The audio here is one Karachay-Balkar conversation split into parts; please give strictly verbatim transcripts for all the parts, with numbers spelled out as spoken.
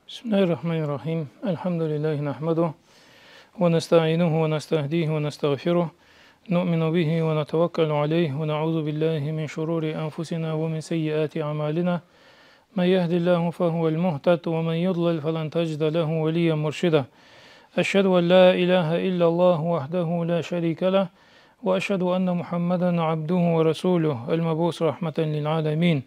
بسم الله الرحمن الرحيم. الحمد لله نحمده ونستعينه ونستهديه ونستغفره. نؤمن به ونتوكل عليه ونعوذ بالله من شرور أنفسنا ومن سيئات أعمالنا. من يهد الله فهو المهتد ومن يضلل فلن تجد له وليا مرشدا. أشهد أن لا إله إلا الله وحده لا شريك له وأشهد أن محمدا عبده ورسوله المبعوث رحمة للعالمين.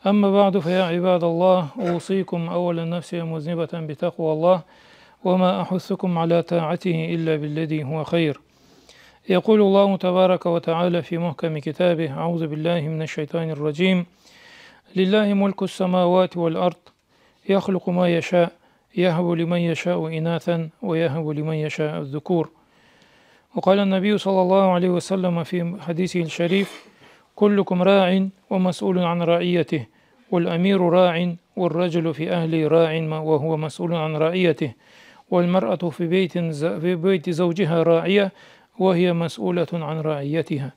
أما بعد، فيا عباد الله، أوصيكم أولا نفسي مذنبة بتقوى الله، وما أحثكم على طاعته إلا بالذي هو خير. يقول الله تبارك وتعالى في محكم كتابه: أعوذ بالله من الشيطان الرجيم. لله ملك السماوات والأرض، يخلق ما يشاء، يهب لمن يشاء إناثا ويهب لمن يشاء الذكور. وقال النبي صلى الله عليه وسلم في حديثه الشريف: كلكم راع ومسؤول عن رعيته، والأمير راع، والرجل في أهله راع وهو مسؤول عن رعيته، والمرأة في بيت ز-، في بيت زوجها راعية وهي مسؤولة عن رعيتها.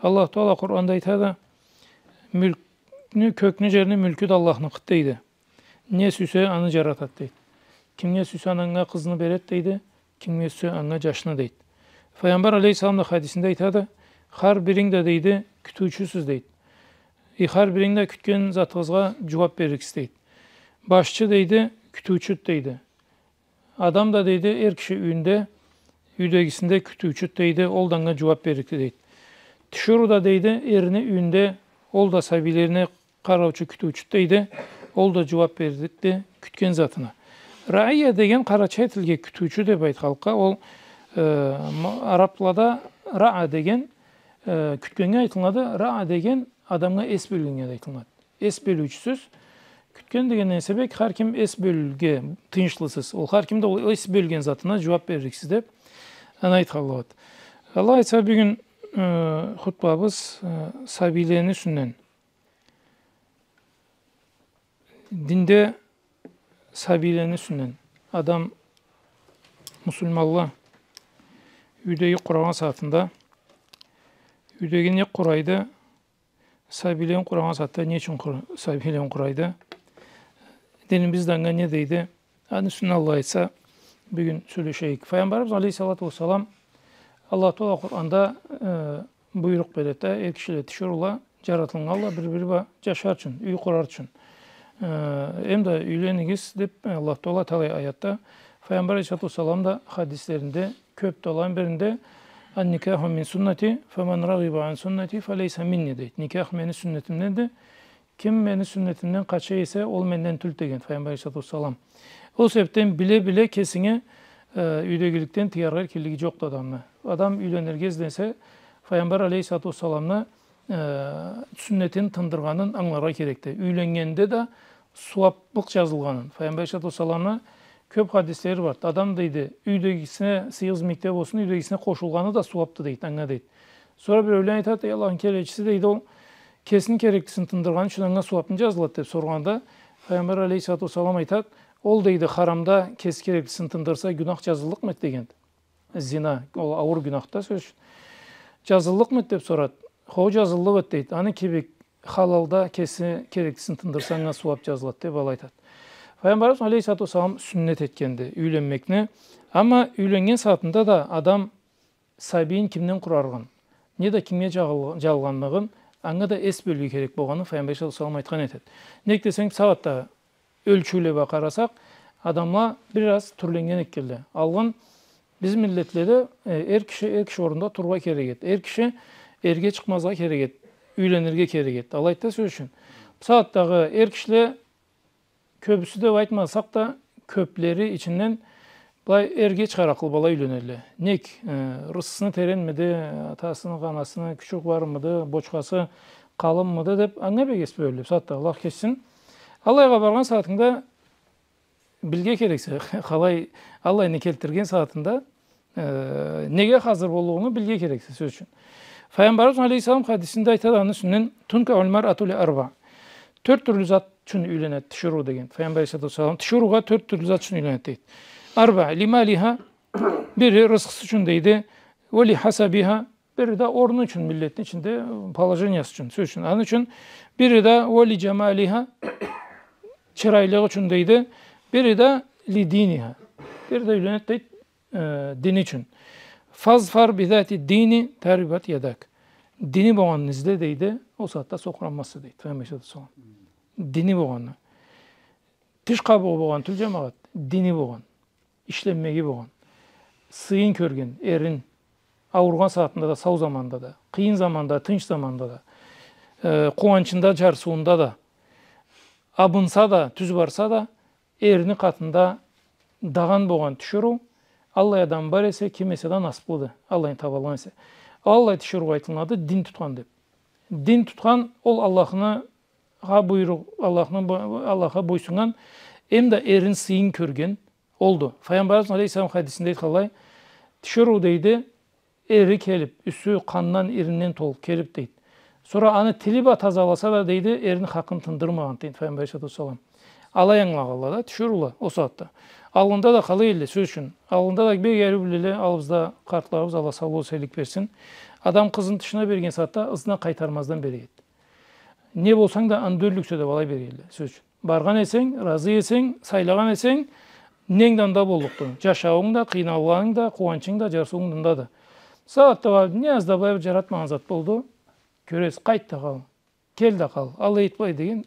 Аллаху Тагъала Къуранда айтады: «Мюлкню, кёкню, жерни мюлкю да Аллахныкъыды», — дейди. «Не сюйсе, аны жаратады», — дейди. «Кимге сюйсе, анга къызны береди», — дейди. «Кимге сюйсе, анга жашны», — дейди. Файгъамбар алейхиссалам да хадисинде айтады: «Хар биринг да, — дейди, — кютюучюсюз», — дейди. «И хар биринг да кютген затыгъызгъа жууап берликсиз», — дейди. «Башчы, — дейди, — кютюучюдю», — дейди. «Адам да, — дейди, — эр киши юйюнде, юйдегисинде кютюучюдю», — дейди, — «ол да анга жууап берликди», — дейди. «Тиширыу да, — дейди, — эрини юйюнде, ол да сабийлерине къараучу, кютюучюдю», — дейди, — «ол да жууап берликди кютген затына». Раия деген къарачай тилге кютюучю деп айтханлыкъгъа, ол, э, м-, араплада раа деген, э, кютгеннге айтылынады, раа деген адамгъа эс бёлгеннге да айтылынады. Эс бёлюучюсюз. Кютген дегенден эсе бек, хар ким эс бёлюрге тыйыншлысыз. Ол хар ким да ол эс бёлген затына жууап берликсиз деп, аны айтханлыгъыды. Аллах айтса, бюгюн, э, хутбабыз, э, сабийлени юсюнден. Динде сабийлени юсюнден. Адам, муслиманла юйдегин къурагъан сагъатында, юйдегин не къурайды, сабийлени къурагъан сагъатда не ючюн къур-, сабийлени къурайды? Динибиз да анга не дейди? Аны юсюнден, Аллах айтса, бюгюн сёлешейик. Файгъамбарыбыз алейхиссалату уассалам, Аллах Тагъала Къуранда, э, буйрукъ береди да, эр кишиле, тиширыула жаратылгъанла бир-бири бла жашар ючюн, юй къурар ючюн. Э, эм да юйленигиз деп, Аллах Тагъала талай аятда, Файгъамбар алейхиссалату уассалам да хадислеринде, кёп да, аланы биринде: «Ан-никаху мин суннати, фаман рагъиба ан суннати, фалейса минни», — дейди. «Никах мени сюннетимденди. Ким мени сюннетимден къача эсе, ол менден тюлдю», — деген Файгъамбар алейхиссалату уассалам. Ол себепден биле-биле кесинге, э, юйдегиликден тыяргъа эркинлиги жокъду адамны. Адам юйленирге излесе, Файгъамбар алейхиссалату уассаламны, э, сюннетин тындыргъанын ангыларгъа керекди. Юйленнгенде да сууаплыкъ жазылгъанын. Файгъамбар алейхиссалату уассаламны кёп хадислери барды. Адам, дейди, юйдегисине, сыйыгъыз мийикде болсун, юйдегисине къошулгъаны да сууапды, дейди, анга, дейди. Сора биреулен айтады: «Эй Аллахны келечиси, — дейди, — ол кесини кереклисин тындыргъаны ючюн анга сууапмы жазылады?» — деп соргъанда, Файгъамбар алейхиссалату уассалам айтады: «Ол, — дейди, — харамда кеси кереклисин тындырса, гюнах жазыллыкъмы эди?» — дегенди. Зина, ол ауур гюнахды, сёз ючюн. «Жазыллыкъмы эди?» — деп сорады. «Хо, жазыллыкъ эди», — дейди. «Аны кибик халалда кеси кереклисин тындырса, анга сууап жазылады», — деп алай айтады. Файгъамбарыбыз алейхиссалату уассалам сюннет этгенди юйленмекни. Амма юйленнген сагъатында да адам сабийин кимден къурарыгъын, не да кимге жагъыл-, жалгъанлыгъын, анга да эс бёлюрге керек болгъанын Файгъамбар алейхиссалату уассалам айтхан этеди. Нек десенг, бусагъатда ёлчюуле бла къарасакъ, адамла бир аз тюрленнген этгенле. Алгъын биз миллетледе, э, эр киши эр киши орнунда турургъа керек эди. Эр киши эрге чыкъмазгъа керек эди, юйленирге керек эди. Алайды да, сёз ючюн. Бусагъатдагъы эр кишиле кёбюсю деп айтмасакъ да, кёплери ичинден былай эрге чыгъаракълы бла юйленелле. Нек, э, рысхысы теренмиди, атасыны, анасыны кючюгю бармыды, бочхасы къалынмыды деп, анга бек эс бёлелле бусагъатда, Аллах кечсин. Алайгъа баргъан сагъатынгда билирге керексе, къалай, алайны келтирген сагъатында, э, неге хазыр боллугъунгу билирге керексе, сёз ючюн. Файгъамбарыбыз алейхиссалам хадисинде айтады аны юсюнден: «Тункахуль маръату ли арбаъ». Тёрт тюрлю зат ючюн юйленеди тиширыу деген. Файгъамбар алейхиссалату уассалам тиширыугъа тёрт тюрлю зат ючюн юйленеди дейди. «Арбаъ ли малиха», бири рысхысы ючюн дейди. «Уа ли хасабиха», бири да орну ючюн, миллетни ичинде положениясы ючюн, сёз ючюн. Аны ючюн бири да «уа ли жамалиха», чырайлыгъы ючюн дейди. Бири да ли диниха. Бири да юйленеди, дейди, э, дини ючюн. «Фазфар би зати дини тарибат ядак». Дини болгъанны изле, дейди, ол сагъатда сокъуранмазса, дейди Файгъамбар саллаллаху алейхи ва саллам. Дини болгъанны. Тыш къабугъу болгъан тюл, джамагъат, дини болгъан. Ишленмеги болгъан. Сыйын кёрген эрин. Ауругъан сагъатында да, сау заманда да. Къыйын заманда, тынч заманда да. Э, къууанчында, джарсыуунда да. Абынса да, тюз барса да, эрини къатында дагъан болгъан тиширыу, аллай адам бар эсе, ким эсе да насыплыды, аллайын табалгъан эсе. Аллай тиширыугъа айтылынады дин тутхан деб. Дин тутхан ол Аллахны ха буйругъ, Аллахны бу-, Аллахха бойсуннган, эм да эрин сыйын кёрген олду. Файгъамбарыбыз алейхиссалам хадисинде айтханлай, тиширыу, дейди, эри келиб, юсю къандан, иринден толуб келиб, дейди. Сора аны тили бла тазаласа да, дейди, эрини хакъын тындырмагъан, дейди Файгъамбар алейхиссалату уассалам. Алай ангылагъанла да тиширыула ол сагъатда. Аллында да къалай эдиле, сёз ючюн. Аллында да бек ариу билелле, аллыбызда къартларыбыз, Аллах саулукъ, эсенлик берсин. Адам къызын тышына берген сагъатда ызына къайтармаздан бере эди. Не болсанг да, анда ёрлюксе деб алай берелле, сёз ючюн. Баргъан эсенг, разы эсенг, сайлагъан эсенг, ненг да анда боллукъду. Джашаууунг да, къыйналгъанынг да, къууанчынг да, джарсыуунг да андады. Сагъатда уа не аз да былай бир джаратмагъан зат болду. Кёресиз, къайт да къал, кел да къал, алай эт, былай деген.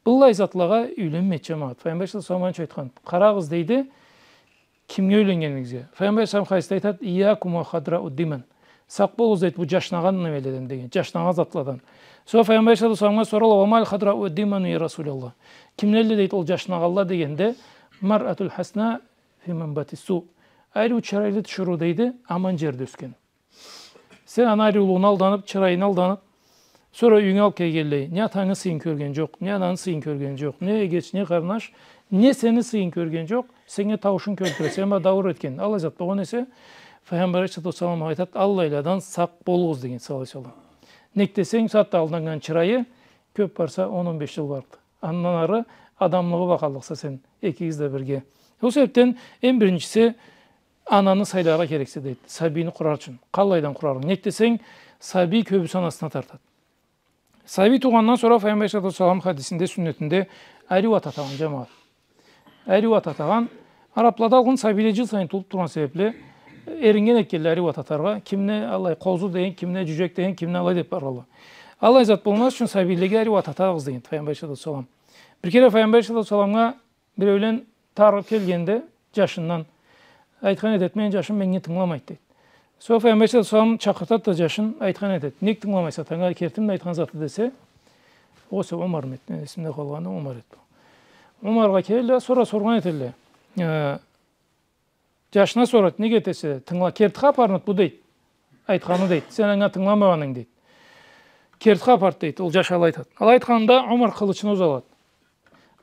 Быллай затлагъа юйленмейди, джамагъат. Файгъамбар саллаллаху алейхи ва саллам анча айтхан. Къарагъыз, дейди, кимге юйленнгенигизге. Файгъамбар саллаллаху алейхи ва саллам хадисде айтады, «Ийякум уа хадрау ддиман». Сакъ болугъуз, дейди, бу джашнагъан немеледен деген, джашнагъан затладан. Сора Файгъамбар саллаллаху алейхи ва салламгъа соралла, «Ва мал хадрау ддиману, я Расулаллах?» Кимлелле, дейди, ол джашнагъанла дегенде, «Маръатул хасна фи манбати су». Ариу чырайлы тиширыу, дейди, аман джерде ёсген. Сен аны ариулугъуна алданыб, чырайына алданыб, сора юйюнге алыб келгенлей, не атангы сыйын кёрген джокъ, не ананы сыйын кёрген джокъ, не эгеч, не къарнаш, не сени сыйын кёрген джокъ, сеннге тауушун кёлтюре, сени бла дауур этген, аллай зат болгъан эсе, Файгъамбар алейхиссалату уассалам айтады, аллайладан сакъ болугъуз деген, саллаллаху алейхи ва саллам. Нек десенг, сагъатда алданнган чырайы кёб барса, он, он беш джыл барды. Андан ары адамлыгъы бла къаллыкъса сен, экигиз да бирге. Ол себебден эм биринчиси, ананы сайларгъа керексе, дейди, сабийни къурар ючюн. Къаллайдан къурарынг? Нек десенг, сабий кёбюсю анасына тартады. Сабий туугъандан сора Файгъамбар алейхиссалату уассалам хадисинде, сюннетинде ариу ат атагъан, джамагъат. Ариу ат атагъан. Араблада алгъын сабийле джыл сайын туулуб тургъан себебли, эринген этгенле ариу ат атаргъа. Кимни аллай къозу деген, кимни джюджек деген, кимни аллай деб баргъанла. Аллай зат болмаз ючюн сабийлеге ариу ат атагъыз деген Файгъамбар алейхиссалату уассалам. Бир кере Файгъамбар алейхиссалату уассаламгъа биреулен тарыгъыб келгенде джашындан, айтхан этед, мени джашым меннге тынгыламайды, дейди. Сора Файгъамбар саллаллаху алейхи ва саллам чакъыртад да джашын, айтхан этед, нек тынгыламайса, атанга кертими айтхан заты десе, огъесе Умар эди, мени эсимде къалгъаны Умар эди. Умаргъа келелле, сора соргъан этелле. Э, джашына сорад, нек этесе, тынгыла, кертиге апарынад бу, дейди. Айтханы, дейди, сен анга тынгыламагъанынг, дейди. Кертиге апард, дейди, ол джаш алай айтад. Алай айтханында Умар къылычны узалад.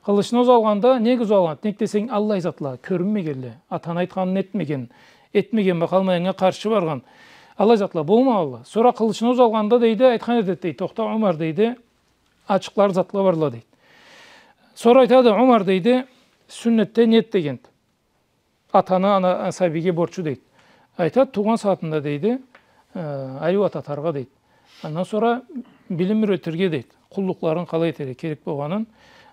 Къылычны узалгъанда, нек узалгъан? Нек десенг, аллай затла кёрюнмегенле. Атаны айтханын этмеген, этмеген бла къалмай, анга къаршы баргъан. Аллай затла болмагъанла. Сора къылычны узалгъанда, дейди, айтхан этед, дейди, тохта, Умар, дейди, ачыкълары затла барла, дейди. Сора айтады, Умар, дейди, сюннетде не эт дегенди. Атаны, ана, сабийге борчу, дейди. Айтад, туугъан сагъатында, дейди, э, ариу ат атаргъа, дейди. Андан сора билим юретирге, дейди. Къуллукъларын къалай этерге керек болгъанын.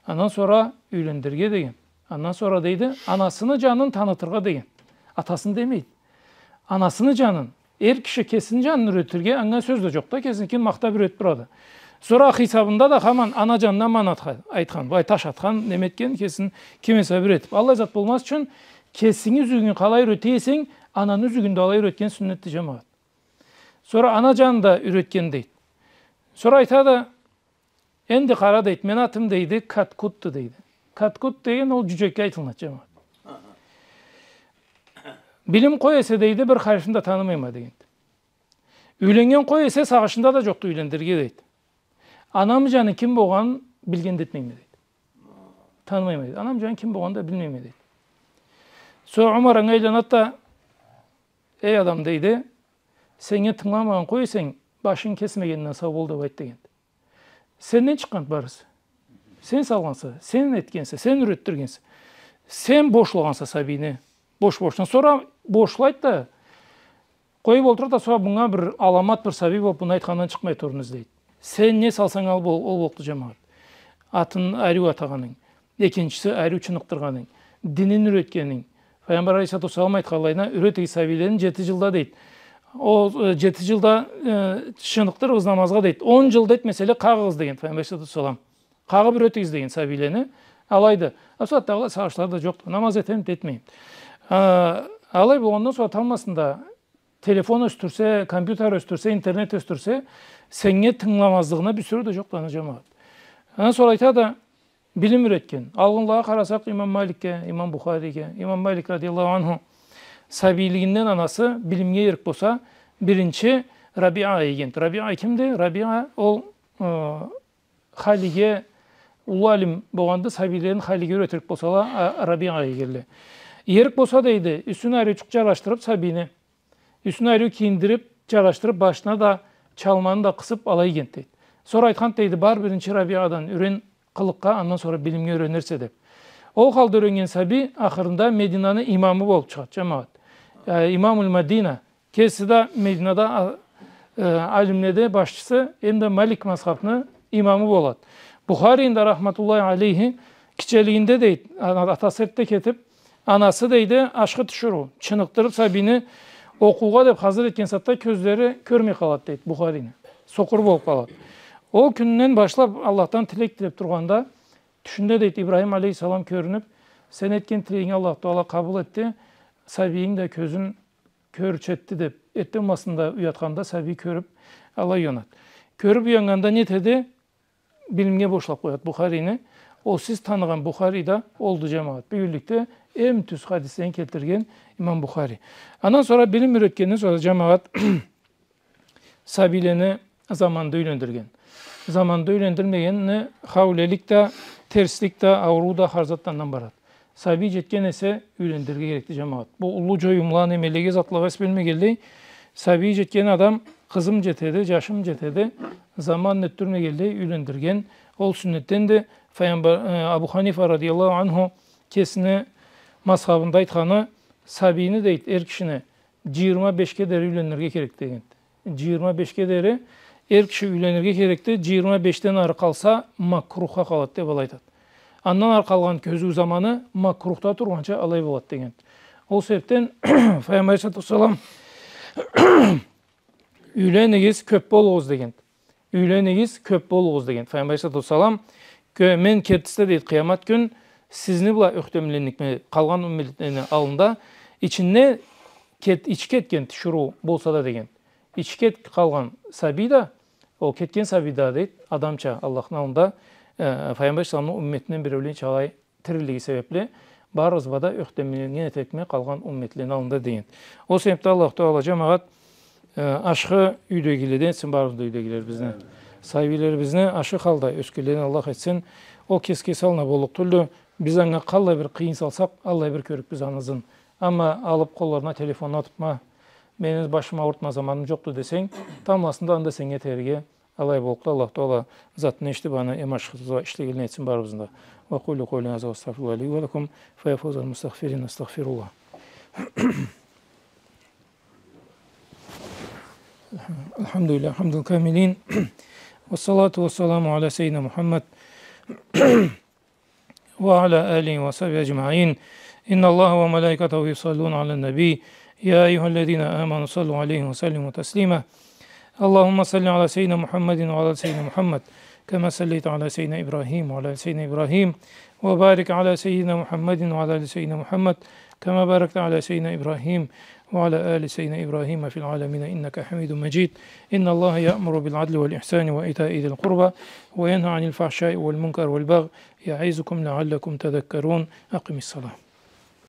Андан сора юйлендирирге деген. Андан сора, дейди, анасыны джанын танытыргъа деген. Атасын демейди. Анасыны джанын. Эр киши кесини джанын юретирге, анга сёз да джокъ да, кесиникин махтаб юретиб турады. Сора хисабында да хаман ана джанына аман атха-, айтхан, былай таш атхан, неме этген, кесин ким эсе бир этиб. Аллай зат болмаз ючюн, кесинги юзюгюнгю къалай юрете эсенг, ананы юзюгюн да алай юретген сюннетди, джамагъат. Сора ана джанын да юретген, дейди. Сора айтады, энди къара, дейди, мени атым, дейди, Каткутду, дейди. Каткут деген ол джюджекге айтылынады, джамагъат. Билим къой эсе, дейди, бир харифин да танымайма, дегенди. Юйленнген къой эсе, сагъышында да джокъду юйлендирирге, дейди. Анам джаны ким болгъанын билген да этмейме, дейди. Танымайма, дейди. Анам джаны ким болгъанын да билмейме, дейди. Сора Умар анга айланад да, эй адам, дейди, сеннге тынгыламагъан къой эсенг, башын кесмегенинден сау бол деб айт, дегенди. Сенден чыкъгъанды барысы. Сен салгъанса, сен этгенсе, сен юретдиргенсе. Сен бошлагъанса сабийни. Бош-бошдан. Сора бошлайды да, къоюб олтурады да, сора мынга бир аламат, бир сабий болуб, муну айтханындан чыкъмай турурун излейди. Сен не салсанг, ол бол-, ол боллукъду, джамагъат. Атын ариу атагъанынг. Экинчиси, ариу чыныкъдыргъанынг. динин юретгенинг. Файгъамбар алейхиссалату уассалам айтханлайына, юретигиз сабийлени джети джылда, дейди. Ол, э, джети джылда, э, чыныкъдырыгъыз намазгъа, дейди. Он джылда этмеселе, къагъыгъыз деген Файгъамбар алейхиссалату уассалам. Къагъыб юретигиз деген сабийлени. Алайды. А сагъатдагъыла сагъышлары да джокъду. Намаз этемиди, этмеймиди. А, алай болгъандан сора тамбласында телефон ёсдюрсе, компьютер ёсдюрсе, интернет ёсдюрсе, сеннге тынгыламазлыгъына бир сёз да джокъду, аны, джамагъат. Андан сора айтады, билим юретген. Алгъынлагъа къарасакъ, имам Маликге, имам Бухариге, имам Малик радияллаху анху сабийлигинден анасы билимге эрк болса, биринчи Рабиа ийгенди. Рабиа кимди? Рабиа ол, э, халиге, уллу алим болгъанды, сабийлерин халиге юретирик болсала, а, Рабиа ийгенле. Эрк болса, дейди, юсюн ариучукъ джарашдырыб сабийни, юсюн ариу кийиндириб, джарашдырыб, башына да чалманы да къысыб алай ийгенди, дейди. Сора айтханды, дейди, бар, биринчи Рабиадан юрен къылыкъгъа, андан сора билимге юренирсе, деб. Ол халда юреннген сабий ахырында Мединаны имамы болуб чыгъады, джамагъат. Э, имамуль Мадина. Кеси да Мединада, а, э, алимледе башчысы, эм да Малик мазхабны имамы болады. Бухарини да, рахматуллахи алейхи, кичилигинде, дейди, ана-, атасы эртде кетиб, анасы, дейди, ашхы тиширыу, чыныкъдырыб сабийни, окъуугъа деб хазыр этген сагъатда кёзлери кёрмей къалады, дейди, Бухарини. Сокъур болуб къалады. Ол кюнден башлаб Аллахдан тилек тилеб тургъанда, тюшюнде, дейди, Ибрахим алейхиссалам кёрюнюб, сен этген тилегинги Аллаху Тагъала къабыл этди, сабийинг да кёзюн кёрюучю этди, деб, эртден басында уятханда сабий кёрюб, алай уянады. Кёрюб уяннганда не этеди? Билимге бошлаб къояды Бухарини. Ол сиз таныгъан Бухари да олду, джамагъат. Бюгюнлюкде эм тюз хадислени келтирген имам Бухари. Андан сора билим юретгенден сора, джамагъат, сабийлени заманында юйлендирген. Заманында юйлендирмегени хаулелик да, терслик да, ауруу да, хар зат да андан барады. Сабий джетген эсе, юйлендирирге керекди, джамагъат. Бу уллу джоюмла, немелеге, затлагъа эс бёлмегенлей, сабий джетген адам, къызым джетеди, джашым джетеди, заманын ётдюрмегенлей юйлендирген. Ол сюннетденди. Файгъамбар, э, Абу Ханифа радияллаху анху кесини мазхабында айтханы, сабийни, дейди, эр кишини джыйырма бешге дери юйленирге керек дегенди. Джыйырма бешге дери эр киши юйленирге керекди, джыйырма бешден ары къалса, макрухха къалады, деб алай айтады. Андан ары къалгъан кёзюу заманы макрухда тургъанча алай болады дегенди. Ол себебден Файгъамбар алейхиссалату уассалам, юйленигиз, кёб болугъуз дегенди. Юйленигиз, кёб болугъуз деген Файгъамбар алейхиссалату уассалам. Кё-, мен кертиси да, дейди, къыямат кюн сизни бла ёхтемленирикме къалгъан умметлени аллында, ичинде кет-, ичи кетген тиширыу болса да деген. Ичи кет-, къалгъан сабий да, ол кетген сабий да, дейди, адамча Аллахны аллында, э, Файгъамбар алейхиссаламны умметинден биреулейинча алай тирилиги себебли, барыбызгъа да ёхтемленген этерикме къалгъан умметлени аллында деген. Ол себебден Аллаху Тагъала, джамагъат, э, ашхы юйдегиледен этсин барыбызны да юйдегилерибизни. Сабийлерибизни ашхы халда ёсгенледен Аллах этсин. Ол кес-кеси аллына боллукъ тюлдю. Биз анга къаллай бир къыйын салсакъ, аллай бир кёрюрбюз аны ызын. Амма алыб къолларына телефонну атыб, ма, мени башым аурутма заманым джокъду десенг, тамбласында анда сеннге этерге алай боллукъду. Аллаху Тагъала затны эшитиб, аны эм ашхысыз ишлегенледен этсин барыбызны да. وأقول قولي هذا وأستغفر الله لي ولكم، فيا فوز المستغفرين، أستغفر الله. الحمد لله حمد الكاملين، والصلاة والسلام على سيدنا محمد وعلى آله وصحبه أجمعين. إن الله وملائكته يصلون على النبي، يا أيها الذين آمنوا صلوا عليه وسلموا تسليما. اللهم صل على سيدنا محمد وعلى آل سيدنا محمد، كما صليت على سيدنا إبراهيم وعلى آل سيدنا إبراهيم، وبارك على سيدنا محمد وعلى آل سيدنا محمد، كما باركت على سيدنا إبراهيم وعلى آل سيدنا إبراهيم في العالمين إنك حميد مجيد. إن الله يأمر بالعدل والإحسان وإيتاء ذي القربى وينهى عن الفحشاء والمنكر والبغي يعظكم لعلكم تذكرون. أقم الصلاة.